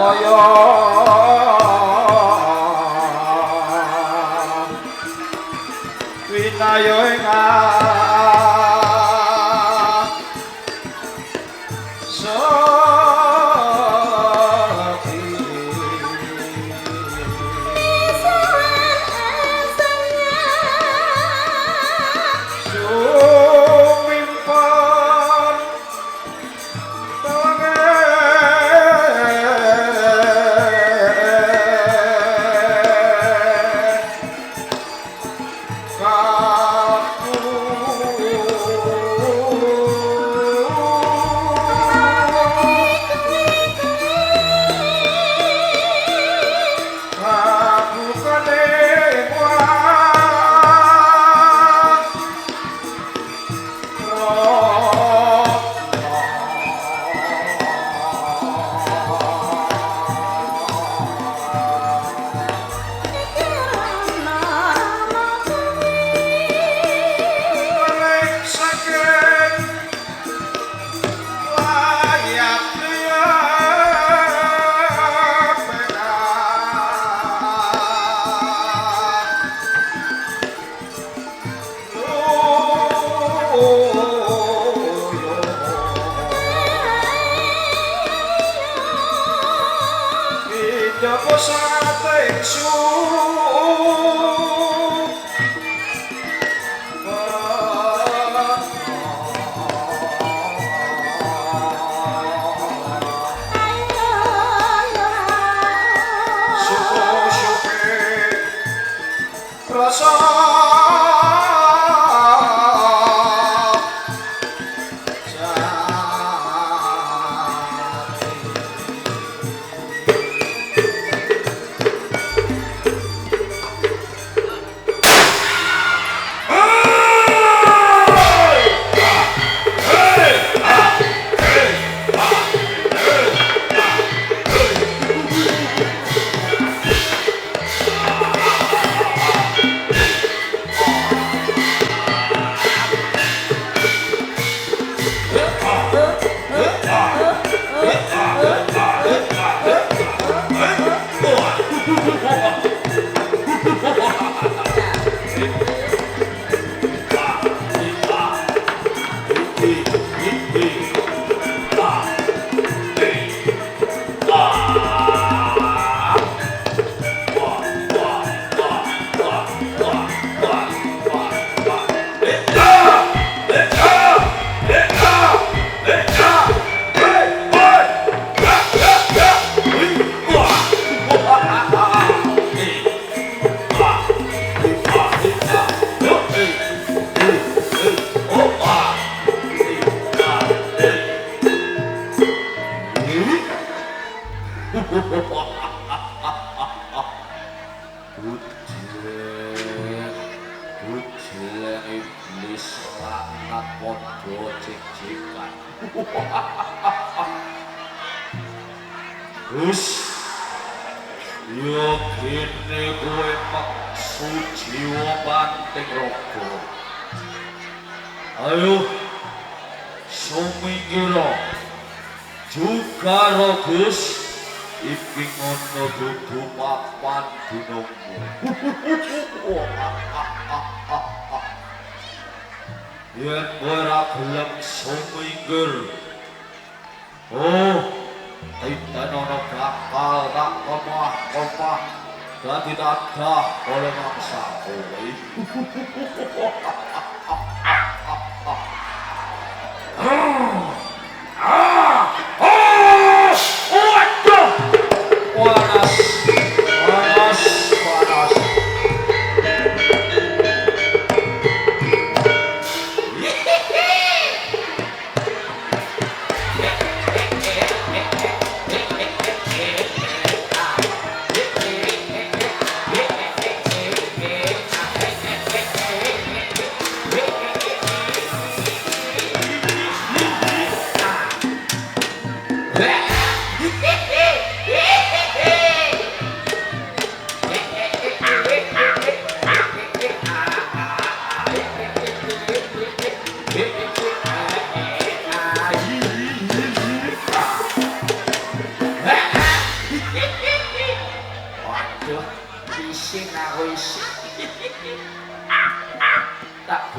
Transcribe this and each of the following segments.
Winaya Winaya ing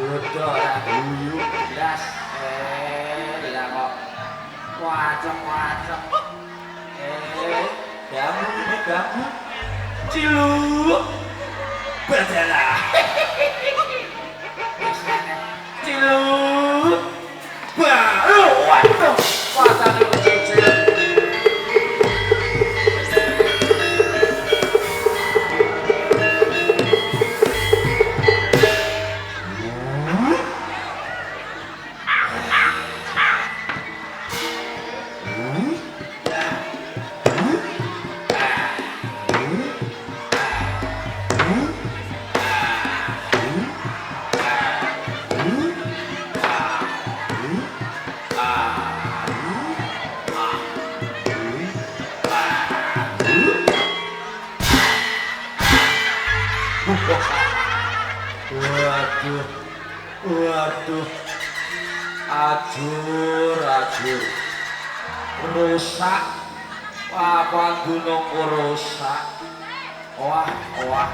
Bodoh ora guyu blas. Lah kok wacek-wacek. Gamu ini gamu. Ciluk. Badalah. Ciluk. Baru waduh. Matane kecil. Waduh, waduh, ajur, ajur, rusak, papan gunungku rusak. Wah, wah,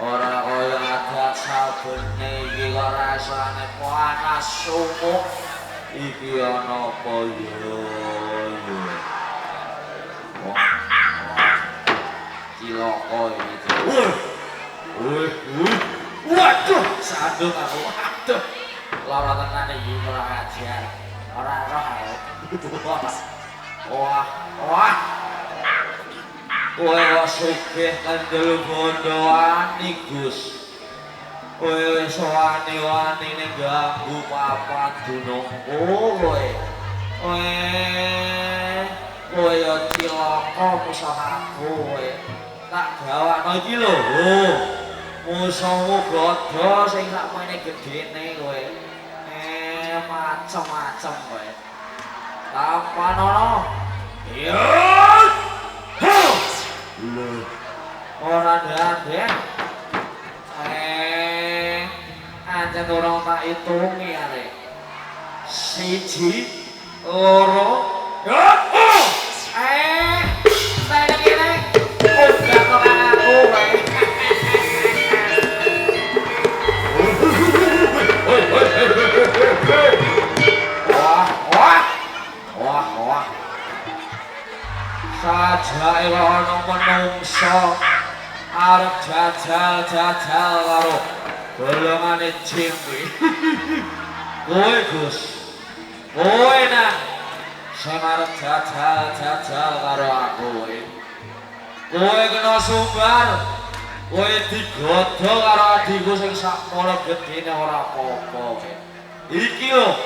ora kaya adat sabene iki kok rasane panas sumuk. Iki ana apa ya? Wah, wah, cilaka iki. Wah, wih, wih. Waduh, sandung aku. Waduh. Lara tenan iki kurang ajar. Ora roh aku. Wah, wah. Kowe kok sugih kendel bondo wani, Gus. Kowe wis wani-wani ning ganggu papan gunungku kowe. Kowe, kowe ya cilaka musuh aku kowe. Tak gawakno iki lho. Musuhmu godho sing sakmene gedene kowe. Macem-macem kowe. Tampanono. Ya. Lho. Ora ndandek. Anjen ora tak hitungi arek. 1 2 3. Kene udah kok aku kowe. Wah, wah, wah, wah. Sajake ana menungsa arep jajal-jajal karo golongane jin kuwi. Kowe Gus. Kowe nak sing arep jajal-jajal karo aku kowe. Kowe kena sumbar. Kowe digodho karo adhiku sing sakmono gedene ora apa-apa kowe. Iki lho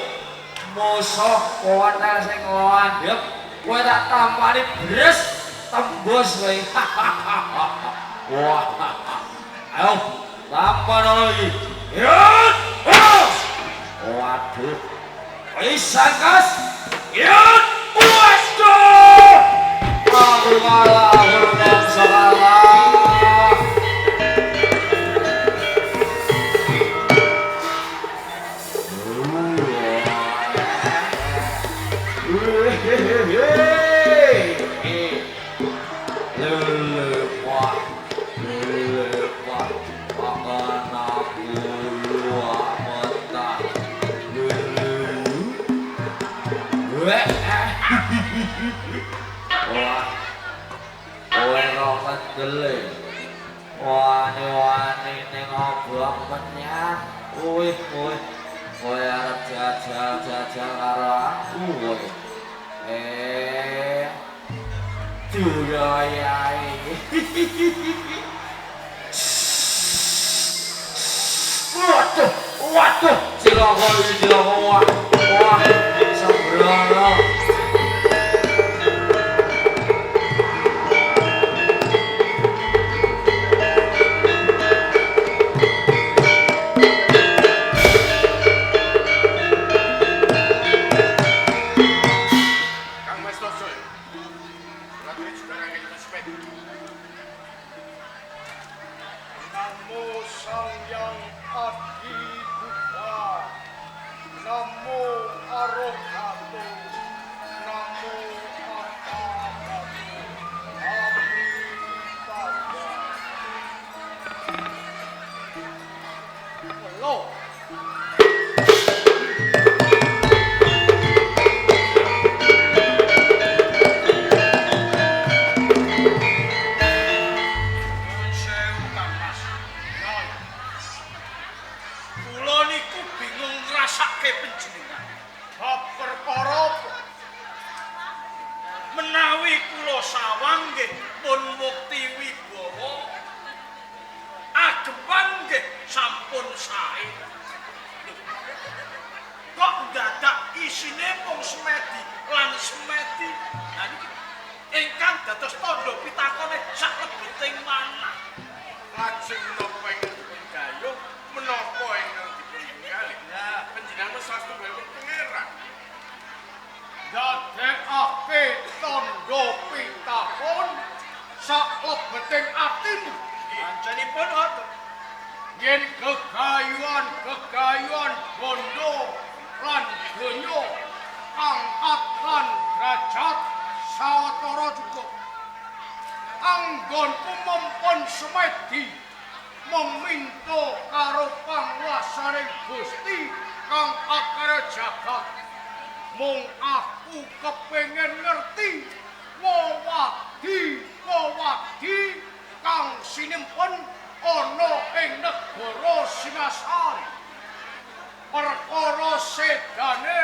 musuh kowe sing landhep, kowe tak tampani bres tembus kowe. Wah. Ayo tampanono iki. Ya. Waduh. Wis angkas. Ya. Waduh. Aku kalah, aku bangsa kalah. Wah, kowe kok kendele. Wani-wani ning obong penyang. Wih, wih. Kowe arep jajal-jajal karo aku kowe. Durayai. Waduh, waduh, cilaka iki cilaka wah. Wah, sembrono. Namo Sang Hyang Adi Buddha, Namo Arogato, Namo Atthagato, Amitabha. Lho, sawang nggih pun mukti wibawa. Ageman nggih sampun sae. Kok ndadak isine mung semedi lan semedi. Nah niki ingkang dados tandha pitakone saklebeting manah. Lajeng napa ingkang dipun gayuh menapa ingkang dipun tinggali? Nah, panjenengan salah satunggalipun pangeran. Dadekake tandha pitakon saklebeting atimu. Pancenipun ngoten. Yen gegayuhan-gegayuhan bondo lan donya pangkat lan derajat sawetara cukup. Anggonku mempun semedi meminta karo panguwasaning Gusti kang akare jagat. Mung aku kepengin ngerti wewadi-wewadi kang sinimpen ana ing negara Singasari. Perkara sedane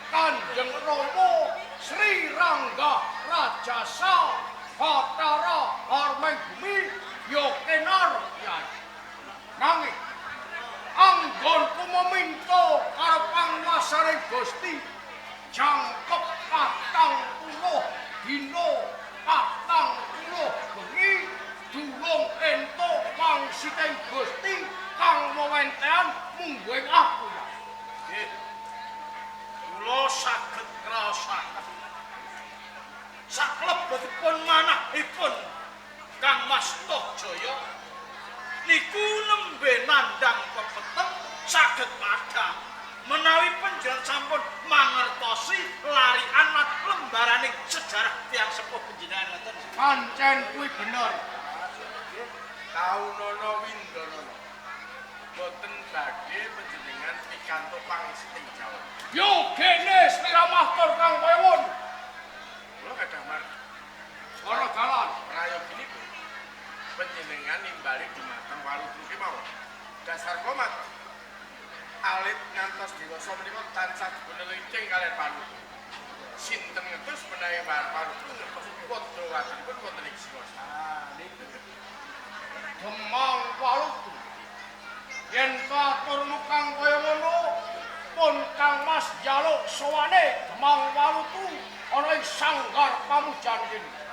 Kanjeng Rama Sri Rangga Rajasa Bathara Armeng Bumi ya kenar Kyai. Nanging anggonku meminta karo panguwasaning Gusti jangkep 40 dina 40 bengi durung entuk mangsiting Gusti kang wewentehan mungguing aku. Nggih. Kula saged ngraosaken saklebetipun manahipun Kang Mas Tohjaya niku nembe nandhang pepeteng saged padhang menawi panjenengan sampun mangertosi larian lan lembaraning sejarah tiyang sepuh panjenengan ngoten. Pancen kuwi bener. Kaunono Windonono. Boten badhe panjenengan pikantuk pangsiting Jawa. Yo kene slira matur kang kaya ngono. Kula gadah margi. Ora dalan prayoginipun panjenengan nimbali dumateng Waludu kemawon. Dasar kula matur. Alit ngantos dewasa menika tansah dipun eling kaliyan Waludu. Sinten ngertos menawi Waludu ngertos padha wadinipun wonten ing Singasari. Ah niku Demang Waludu. Yen katurmu kang kaya ngono, pun Kang Mas njaluk sowane Demang Waludu ana ing sanggar pamujan kene.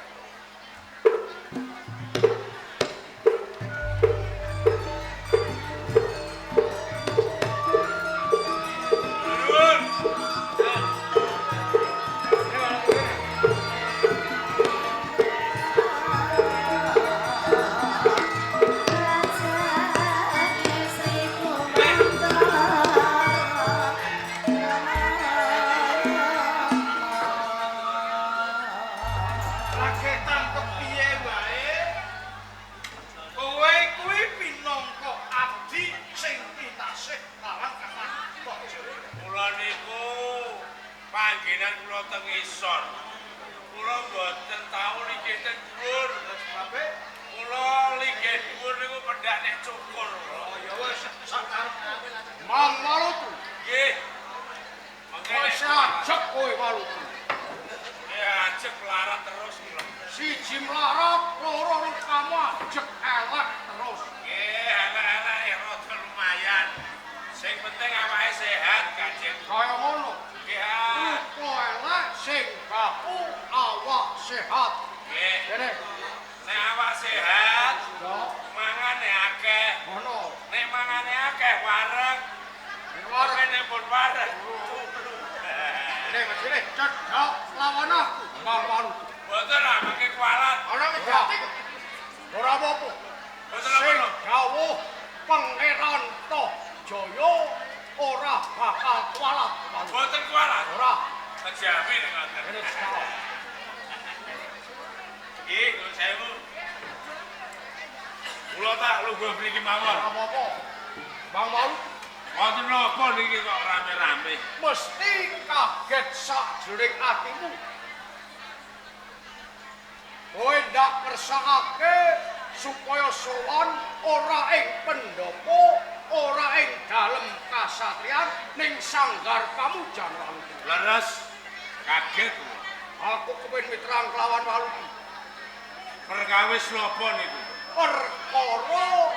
Perkawis napa niku? Perkara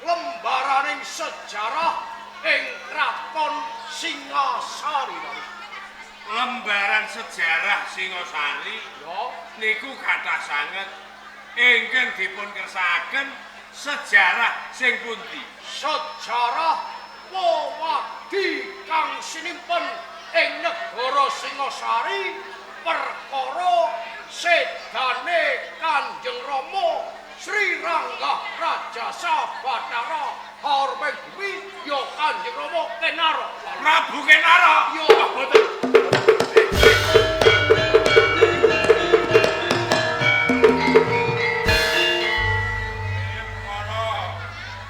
lembaraning sejarah ing Kraton Singasari. Lembaran sejarah Singasari ya niku kathah sanget ingkang dipun kersakaken sejarah sing pundi? Sejarah wewadi kang sinimpen ing negara Singasari perkara sedane Kanjeng Rama Sri Ranggah Rajasa Bathara Harmeng Bumi ya Kanjeng Rama Kenara. Prabu Kenara. Ya boten.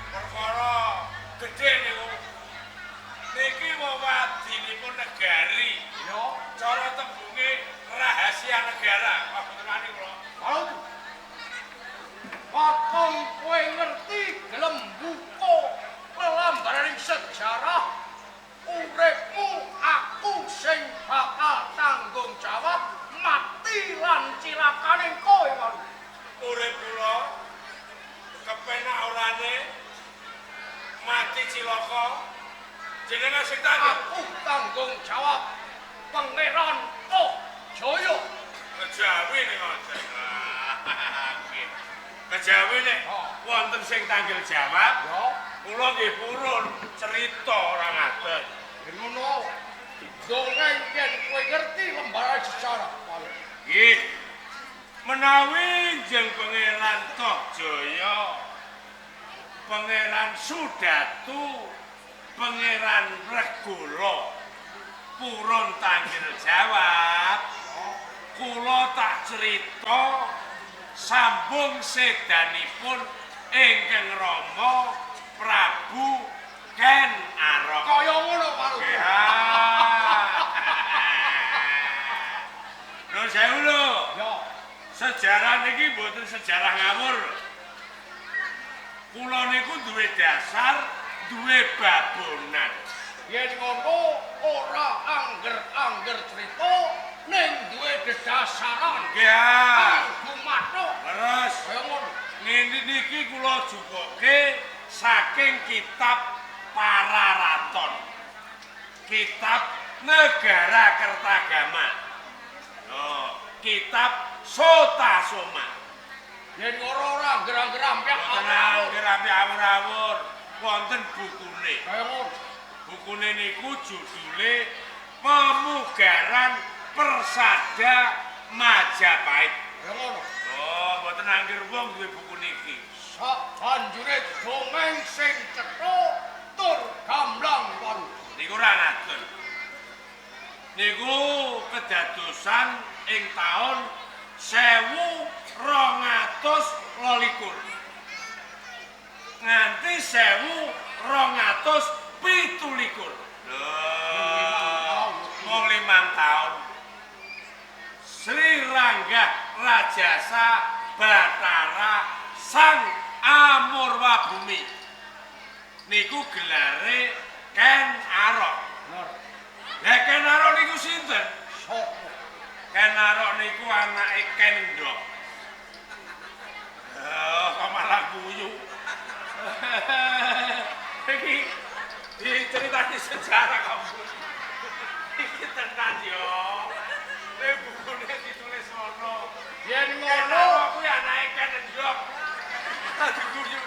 Perkara gedhe niku. Niki wewadinipun negari. Ya, cara tembunge rahasia negara. Wah, boten wani kula. Waton kowe ngerti gelem buka lelambaraning sejarah uripmu aku sing bakal tanggung jawab mati lan cilakane kowe. Urip kula kepenak orane mati cilaka jenengan sing tanggung. Aku tanggung jawab Pangeran Tohjaya. Kejawi ning ngoten. Kejawi nek wonten sing tanggel jawab, ya kula nggih purun cerita ora ngaten. Ngono. Dongeng yen kowe ngerti lembaran sejarah. Nggih. Menawi jeng Pangeran Tohjaya, Pangeran Sudatu, Pangeran Regolo purun tanggel jawab, kula tak cerita sambung sedanipun ingkang Rama Prabu Ken Arok. Kaya ngono Pak. Nuwun sewu lho. Ya. Sejarah niki mboten sejarah ngawur. Kula niku duwe dasar, duwe babonan. Yen ngono ora angger-angger crita ning duwe dedasaran. Nggih. Gumathuk. Leres. Kaya ngono. Ngene niki kula jupuke saking kitab Pararaton. Kitab Negara Kertagama. Oh, kitab Sotasoma. Yen ora ora angger-angger ampyak awur-awur wonten bukune. Kaya ngono. Bukune niku judule Pemugaran Persada Majapahit. Kaya ngono. Oh, mboten angger wong duwe buku niki. Sak banjure dongeng sing cetha tur gamblang waru. Niku ora ngaten. Niku kedadosan ing taun 1222 nganti 1227. Lho, mung 5 taun. Sri Ranggah Rajasa Bathara Sang Amurwabumi niku gelare Ken Arok. Lah Ken Arok niku sinten? Sapa? Ken Arok niku anake Ken Ndok. Oh, kok malah guyu. Iki diceritani sejarah kok. Iki tenan yo. Nek bukune ditulis ngono. Yen ngono kuwi anake Ken Ndok.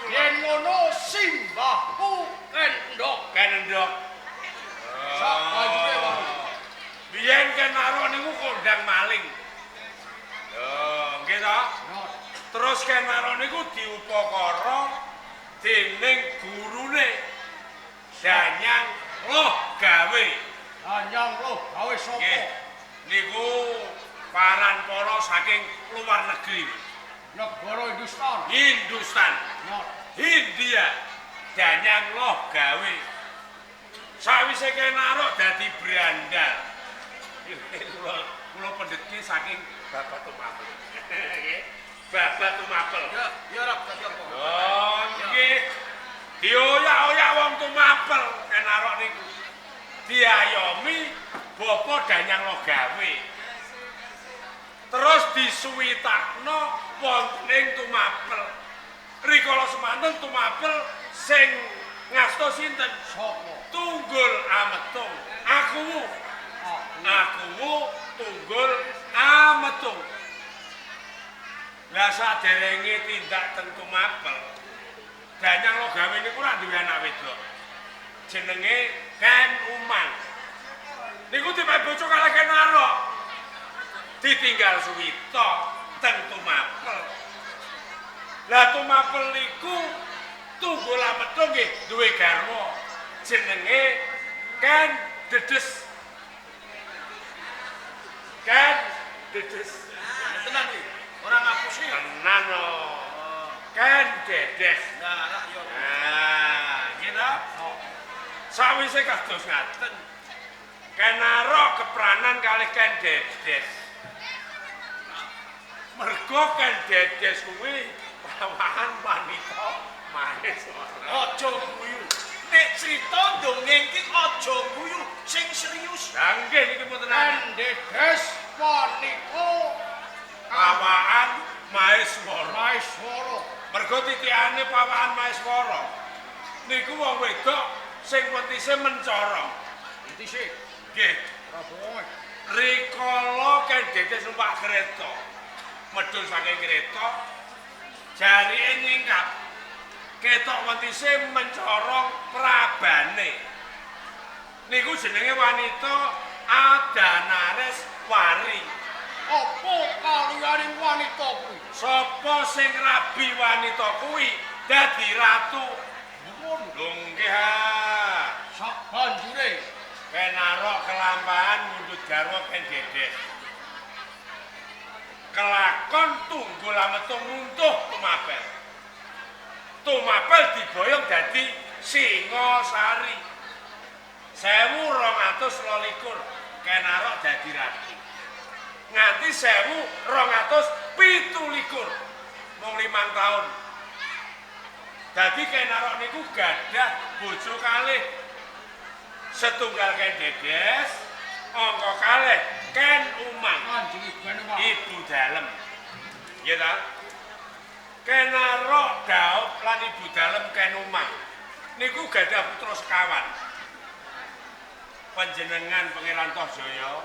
Yen ngono simbahku Ken Ndok. Ken Ndok. Sak banjure wae. Biyen Ken Arok niku kondang maling. Lho, nggih to? Terus Ken Arok niku diupakara dening gurune Danyang Loh Gawe. Danyang Loh Gawe sapa? Nggih. Niku paran-para saking luar negeri. Negara Hindustan. Hindustan. Hindia. Danyang Loh Gawe. Sawise Ken Arok dadi brandal. Kula pendhetke saking Bapak Tumapel. Nggih. Bapak Tumapel. Ya, ya ora dadi apa. Oh, nggih. Dioyak-oyak wong Tumapel Ken Arok niku. Diayomi Bapak Danyang Loh Gawe. Terus disuwitakno wonten ing Tumapel. Rikala semanten Tumapel sing ngasta sinten? Sapa? Tunggul Ametung. Akuwu. Akuwu Tunggul Ametung. Lah saderenge tindak teng Tumapel, Danyang Logawe niku ora duwe anak wedok. Jenenge Ken Umang. Niku dipek bojo kalih Ken Arok. Ditinggal suwita teng Tumapel. Lah Tumapel niku Tunggul Ametung nggih duwe garwa jenenge Ken Dedes. Ken Dedes. Tenan iki. Ora ngapusi. Tenan no. Ken Dedes. Nah, rak yo. Nah, gitu. Sawise kados ngaten, Ken Arok kepranan kalih Ken Dedes. Mergo Ken Dedes kuwi pawahan wanita Maeswara. Aja guyu. Nek crita dongeng iki aja guyu, sing serius. Lah nggih niki mboten Ken Dedes wanita pawaan Maeswara. Maeswara. Mergo titikane pawaan Maeswara niku wong wedok sing wetise mencara. Wetise? Nggih. Ora bohong. Rikala Ken Dedes numpak kereta, medhun saking kereta, jarike nyingkap. Ketok wetise mencorong prabane. Niku jenenge wanita Adanares Wari. Apa kaliyane wanita kuwi? Sapa sing rabi wanita kuwi dadi ratu? Ngono. Lho nggih ha. Sak banjure Ken Arok kelampahan mundhut garwa Ken Dedes. Kelakon Tunggul Ametung runtuh Tumapel. Tumapel diboyong dadi Singasari. 1222 Ken Arok dadi ratu. Nganti 1227 mung 5 tahun. Dadi Ken Arok niku gadah bojo kalih. Setunggal Ken Dedes, angka kalih Ken Umang. Ibu dalem. Nggih ta? Ken Arok dhaup lan ibu dalem Ken Umang niku gadah putra sekawan. Panjenengan Pangeran Tohjaya,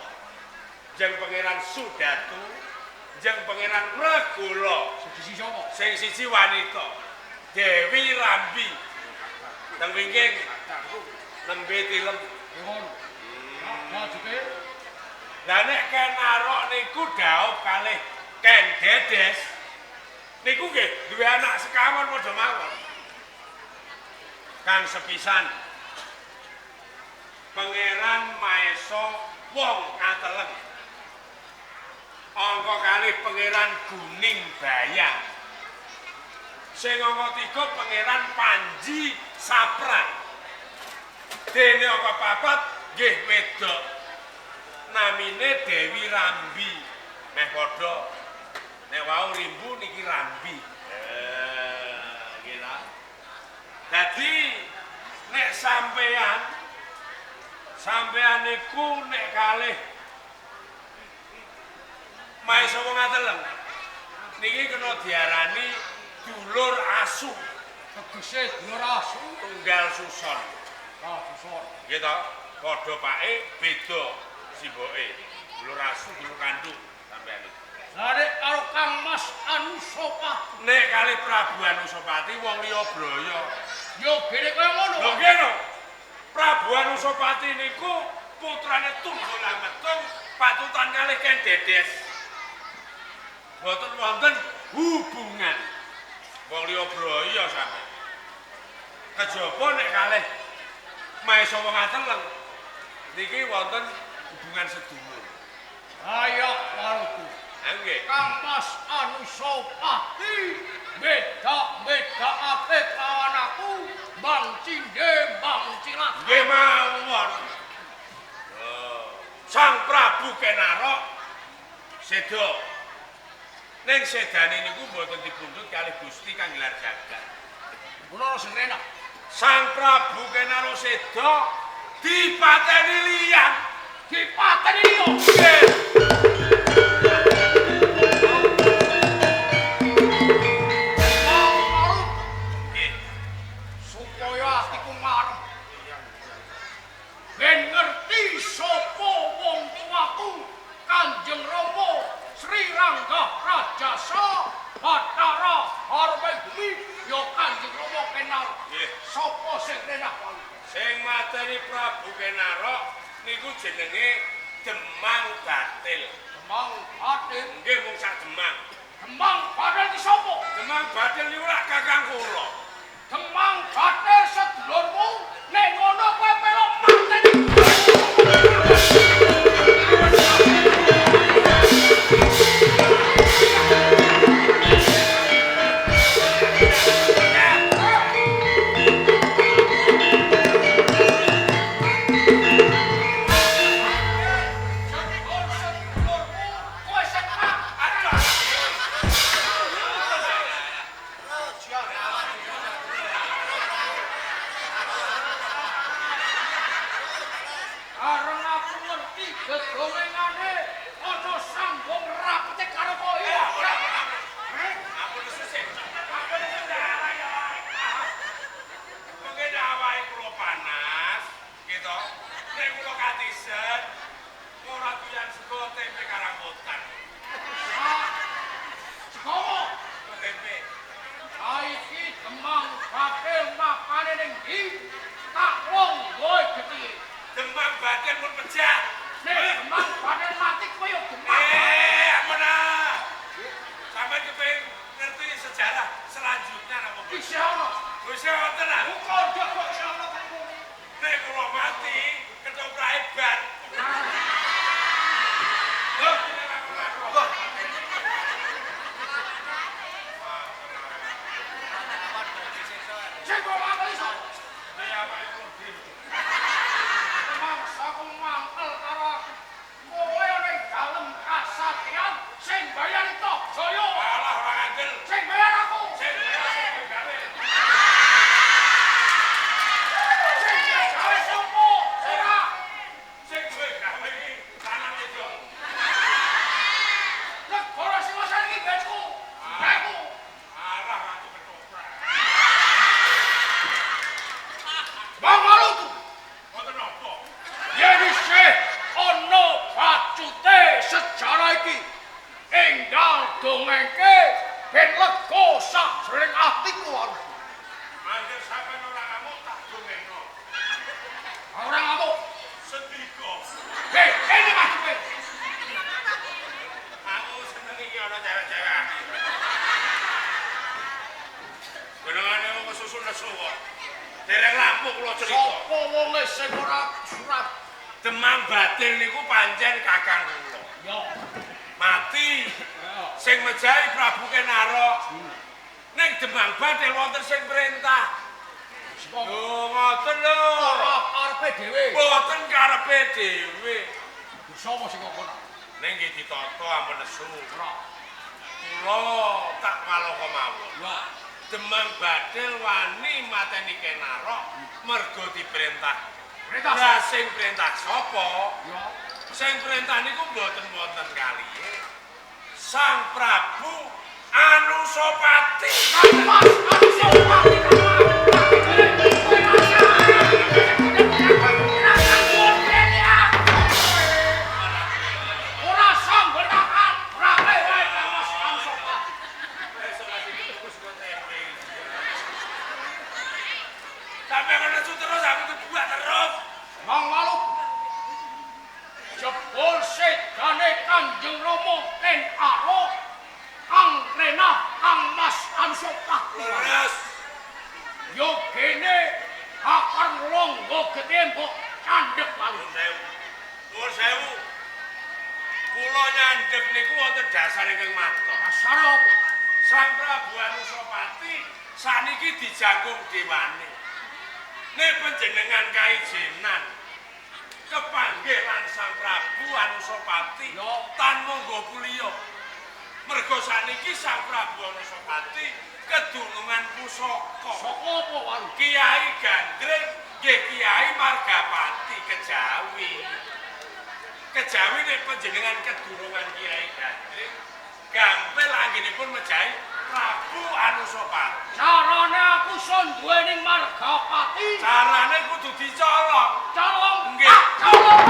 jeung Pangeran Sudatu, jeung Pangeran Regala. Siji sapa? Sing siji wanita, Dewi Rambi. Teng wingking nembe tilem. Ngono. Majuke. Lah nek Ken Arok niku dhaup kalih Ken Dedes niku nggih duwe anak sekawan padha mawon. Kang sepisan Pangeran Maesa Wong Ateleng. Angka kalih Pangeran Guning Bayang. Sing angka 3 Pangeran Panji Saprang. Dene angka 4 nggih wedok. Namine Dewi Rambi. Meh padha. Nek wau Rimbu niki Rambi. Nggih ta. Dadi nek sampean niku nek kalih Maesa Wong Ateleng niki kena diarani dulur asu. Tegese dulur asu tunggal suson. Ah, suson. Nggih ta? Padha pake beda simboke. Dulur asu, dulur kandung sampean iki. Lah nek karo Kang Mas Anusapati. Nek kalih Prabu Anusapati wong liya braya. Ya gene kaya ngono. Lho nggih no. Prabu Anusapati niku putrane Tunggul Ametung patutan kalih Ken Dedes. Mboten wonten hubungan. Wong liya braya sampean. Kejaba nek kalih Maesa Wong Ateleng niki wonten hubungan sedulur. Ayo waruku. Nggih. Kang Mas Anusapati beda-bedakake kawan aku Bang Cinde Bang Cilak. Nggih mawon. Sang Prabu Ken Arok seda. Ning sedane niku mboten dipundhut kalih Gusti kang gelar jagat. Kula sing renak. Sang Prabu Ken Arok seda dipateni liyan. Dipateni liya. Nggih. mateni Prabu Kenarok niku jenenge Demang Batil. Demang Batil? Nggih mung sak Demang. Demang Batil ki sapa? Demang Batil niku lak kakang kula. Demang Batil sedulurmu, nek ngono kowe melok mateni. Demang Batil niku pancen kakang kula. Ya. Mati. Sing mejahi Prabu Kenarok. Ning Demang Batil wonten sing perintah. Lho ngoten lho. Ora karepe dhewe. Mboten karepe dhewe. Sapa sing ngono? Ning nggih ditata ampun nesu. Kula tak walaka mawon. Wah. Demang Batil wani mateni Kenarok mergo diperintah. Perintah Lah sing perintah sapa? Ya. Sing perintah niku mboten wonten kalihe. Sang Prabu Anusapati. Mas Anusapati. Ora sanggup tahan, rape wae Mas Anusapati. Sampai kono terus aku dibuat terus. Mang Walu. Jebul sedane Kanjeng Rama Ken Arok Kang Renah Kang Mas Anusapati. Terus yo kene akan longgo getih mbok candhek Walu. Nuwun sewu. Kula nyandhek niku wonten dasar ingkang matos. Dasar apa? Sang Prabu Anusapati saniki dijangkung dewane. Nek panjenengan kaijinan kepanggih lan Sang Prabu Anusapati tan monggo puliya. Mergo saniki Sang Prabu Anusapati kedunungan pusaka. Saka apa Walu? Kiai Gandring nggih Kiai Margapati Kejawi. Kejawi nek panjenengan kedunungan Kiai Gandring gampil anggenipun mejahi Prabu Anusapati. Carane aku iso duweni Margapati. Carane kudu dicolong. Colong? Nggih. Ah, colong.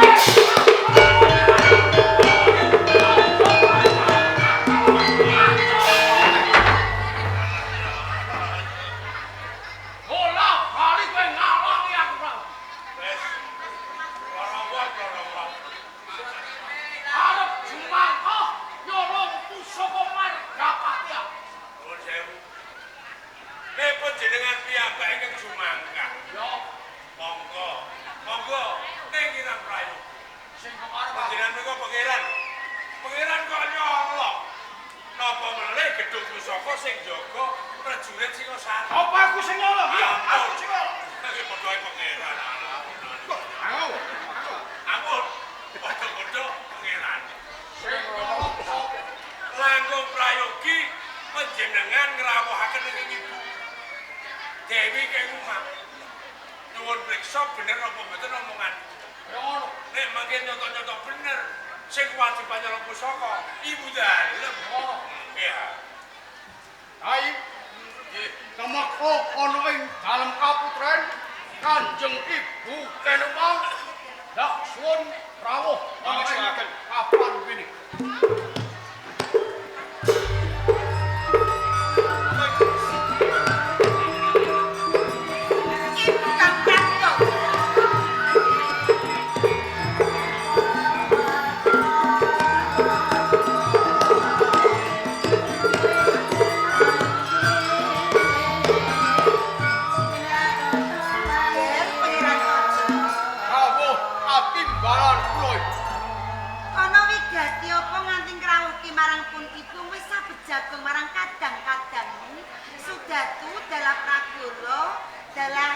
Bola bali kowe ngalangi aku, Prabu. Wis Panjenengan niku pangeran. Pangeran kok nyolong. Napa melih gedung pusaka sing jaga prajurit Singasari? Apa aku sing nyolong? Iya, aku sing nyolong. Iki padha ae pangeran. Aku. Ampun. Padha-padha pangeran. Sing nyolong sapa? Langkung prayogi panjenengan ngrawuhaken ing ibu Dewi Kengumang. Nyuwun priksa bener apa mboten omongan. Ya ngono. Nek mangke nyoto-nyoto bener sing kewajiban nyolong pusaka ibu dalem. Ngono. Iya. Ai. Tumeka ana ing dalem kaputren Kanjeng Ibu Kenumang ndak suwun rawuh ana ing papan kene. Ibu kang prapta. Ger Pangeran Raja. Rawuh katimbalan kula Ibu. Ana wigati apa nganti ngrawuhke marang pun ibu wis sabet jago marang kadang-kadangmu Sudatu dalah Pragolo dalah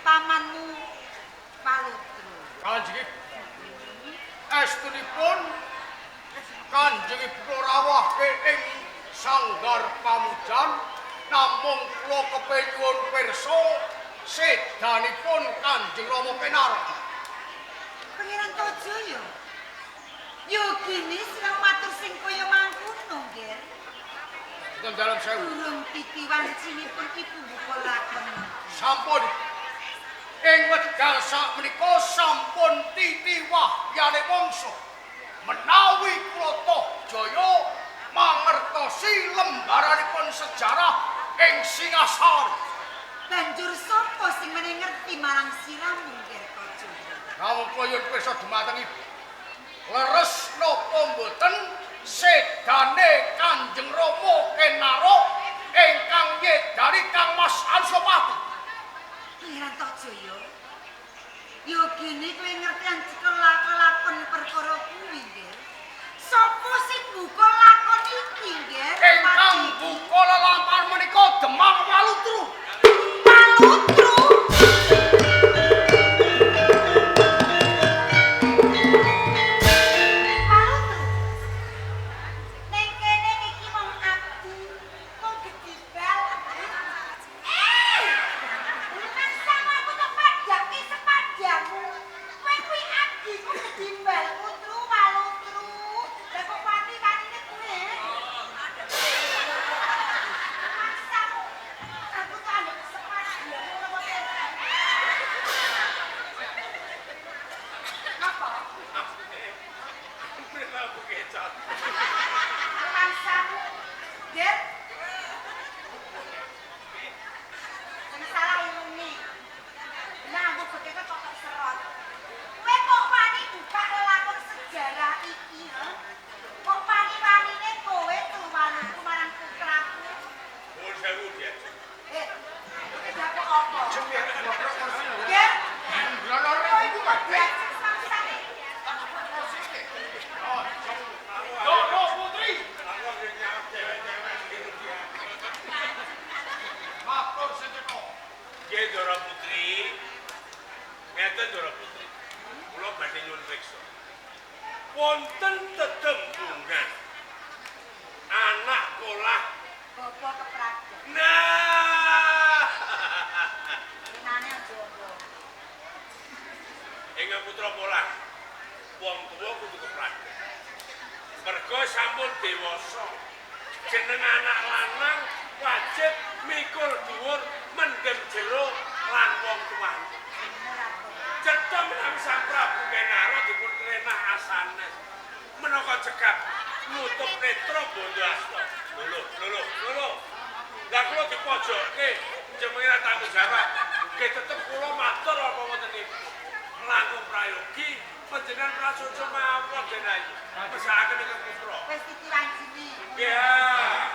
pamanmu Palutru. Kanjeng Ibu. Estunipun Kanjeng Ibu kula rawuhke ing sanggar pamujan namung kula kepengin pirsa sedanipun Kanjeng Rama Kenara. Pangeran Tojo yo. Yogine sira matur sing kaya mangkono, Nger. Wonten dalem sewu. Durung titi wancinipun ibu buka lakon. Sampun. Ing wekdal sakmenika sampun titi wahyane wangsa. Menawi kula Tohjaya mangertosi lembaranipun sejarah ing Singasari. Banjur sapa sing meneh ngerti marang siramu, Nger Tojo? Namung kula nyuwun pirsa dumateng Ibu. Leres napa mboten sedane Kanjeng Rama Kenara ingkang nyedari Kang Mas Ansopati? Pangeran Tohjaya. Yogine kowe ngerti kelakon perkara kuwi, Nger. Sapa sing buka lakon iki, Nger? Ingkang buka lelampahan menika Demang Walutru. Palutru. Palutru. Ning kene iki mung abdi, mung gedibal. Eh! Lumangsang aku tok padhake sepadamu. Kowe kuwi abdiku gedimbal putru Walutru. Lah kok wani-wanine kowe? Lumangsang aku tok anggap sepadamu ngono kok. Apa? Aku kecot. Lumangsangmu, Ger. Sing salah ilune. Nah, aku bekeke kok tok serot. Kowe kok wani buka lelakon sejarah iki, ha? Kok wani-wanine kowe tuwaluku marang putraku? Nuwun sewu diajeng. Eh, kowe apa? Ger, kowe iku kok diajeng samangsane. Ndoro Putri, Aku nggih nyawat cewek-cewek gitu dia. matur sing cetha. Nggih Ndara Putri. Ngeten Ndara Putri. Kula badhe nyuwun priksa. Wonten tetembungan anak polah. Bapak keprajan. Nah, Winane aja apa. ing putra polah wong tuwa kudu keprajan. Mergo sampun dewasa. Jeneng anak lanang wajib mikul dhuwur mendem jero lan wong tuwane. Bener apa? Cetha menawi Sang Prabu Kenara dipun krenah asanes. Menaka cekap nutup netra bondo asta. Lho lho lho lho. Lah kula dipojokke jenenge ra tanggung jawab. Nggih tetep kula matur apa wonten ibu. Langkung prayogi panjenengan prasaja mawon denayi. Mesakaken ingkang putra. Wis titi wancine. Nggih. Ger.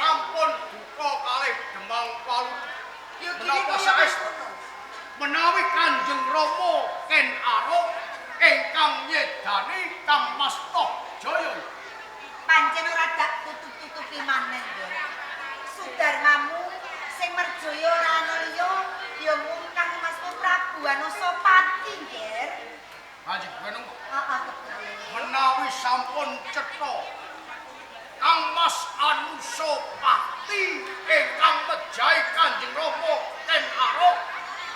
Ampun duka kalih Demang Walutru. Yogine Menapa kaya saestu? mangkono. Menawi Kanjeng Rama Ken Arok ingkang nyedari Kanjeng Wenung. Heeh, kepriye? Menawi sampun cetha Kang Mas Anusapati ingkang mejahi Kanjeng Rama Ken Arok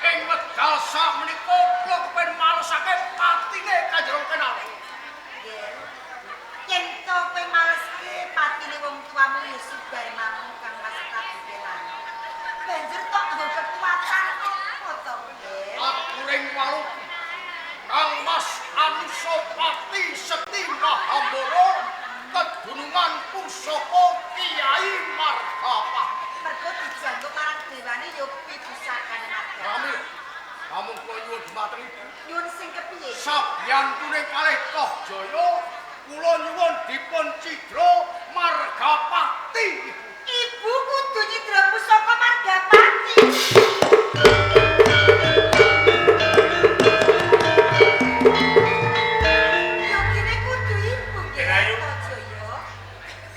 ing wekdal sakmenika kula kepen malesake patine Kanjeng Rama Ken Arok. Nggih. Yen to kowe maleske patine wong tuamu ya Sudarmamu Kang Mas Prabu Kelana. Banjur tok nggo kekuatan apa to, Nggih? Aturing waluku Kang Mas Anusapati Sekti Mahambara kedunungan pusaka Kiai Margapati. Mergo dijangkep marang dewane ya kuwi pusakane Margapati. Rami, namung kula nyuwun dumateng Ibu. Nyuwun sing kepiye? Sabiyantune kalih Tohjaya kula nyuwun dipun cidra Margapati Ibu. Ibu kudu nyidra pusaka Margapati. Yogine kudu ibu nggih Ayu. Tohjaya.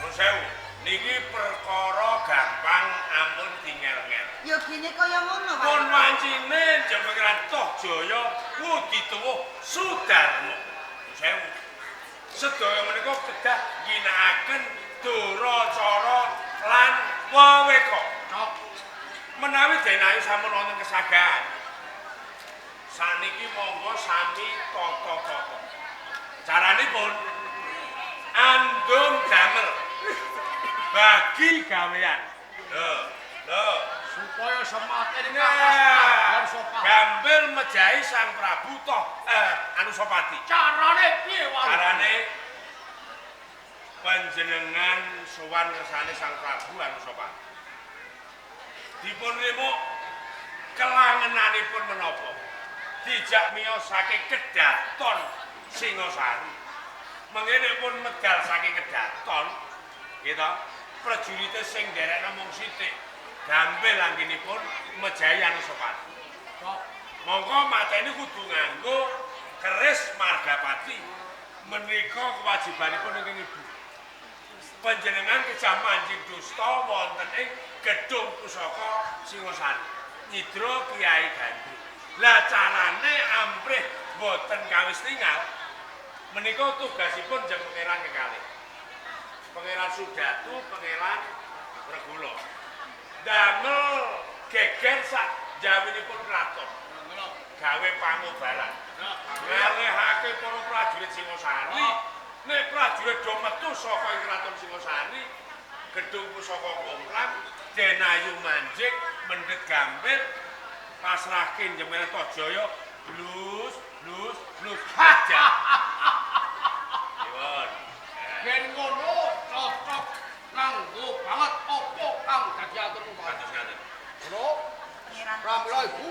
Nuwun sewu, niki perkara gampang ampun dingel-ngel. Yogine kaya ngono Pak. Pun wancine jeng Pangeran Tohjaya ngudituwuh Sudarma. Nuwun sewu. Sedaya menika kedah ngginakaken duracara lan weweka. Cok. Menawi Den Ayu sampun wonten kesagahan. Saniki monggo sami tata-tata. Caranipun andum damel bagi gawean. Lho, lho. Supaya semakin Kang Mas Nah, Anusapati. gambil mejahi Sang Prabu Toh Anusapati. Carane piye waluku? Carane panjenengan sowan kersane Sang Prabu Anusapati. Dipun rimo kelangenanipun menapa? Dijak miyos saking kedaton Singasari. Mengene pun medal saking kedaton, gitu. Prajurite sing nderekna mung sithik. Gampil anggenipun mejahi Anusapati. Cok. Mongko mateni kudu nganggo keris Margapati. Menika kewajibanipun ingkang ibu. Panjenengan kejah manjing dusta wonten ing gedung pusaka Singasari. Nyidra Kiai Gandri. Lah carane amprih boten kawis tingal menika tugasipun jeng Pangeran kekalih. Pangeran Sudatu, Pangeran Pregula. Damel geger sak jawinipun kraton. Gawe pangobaran. Ngalihake para prajurit Singasari. Nek prajurit do metu saka ing kraton Singasari, gedung pusaka komplang, Den Ayu manjing mendhet gampil pasrahke jenengan Tohjaya blus blus blus haja. Nyuwun. Yen ngono cocok nganggo banget apa kang dadi aturmu Pak. Kados ngaten. Ngono Pangeran pramila Ibu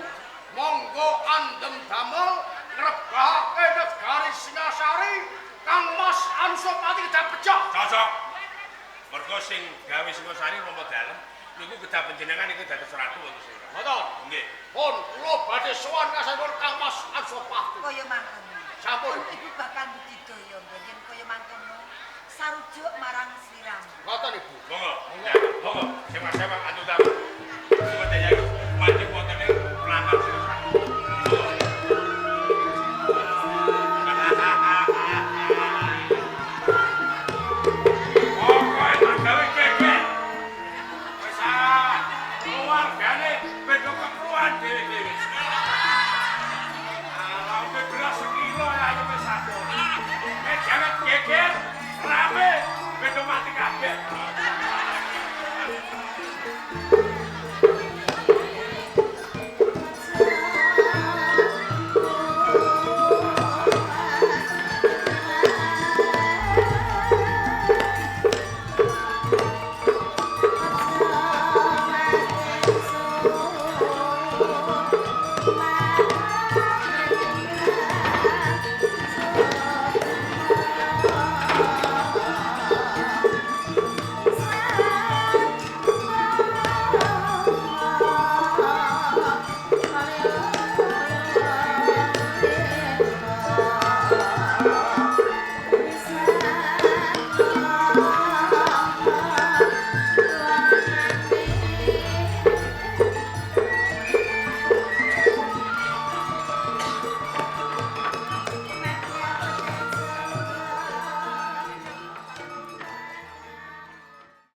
monggo andhem damel ngrebahake negari Singasari Kang Mas Anusapati kedah pejah. Cocok. Mergo sing gawe Singasari Rama Dalem niku kedah panjenengan niku dados ratu wonten sing. Ngoten. Nggih. Pun kula badhe sowan ngasanipun Kang Mas Anusapati. Kaya mangkono. Sampun. Pun ibu bakal budidaya nggih yen kaya mangkono sarujuk marang sliramu. Ngoten Ibu. Monggo. Monggo. Sewak-sewak antu damel.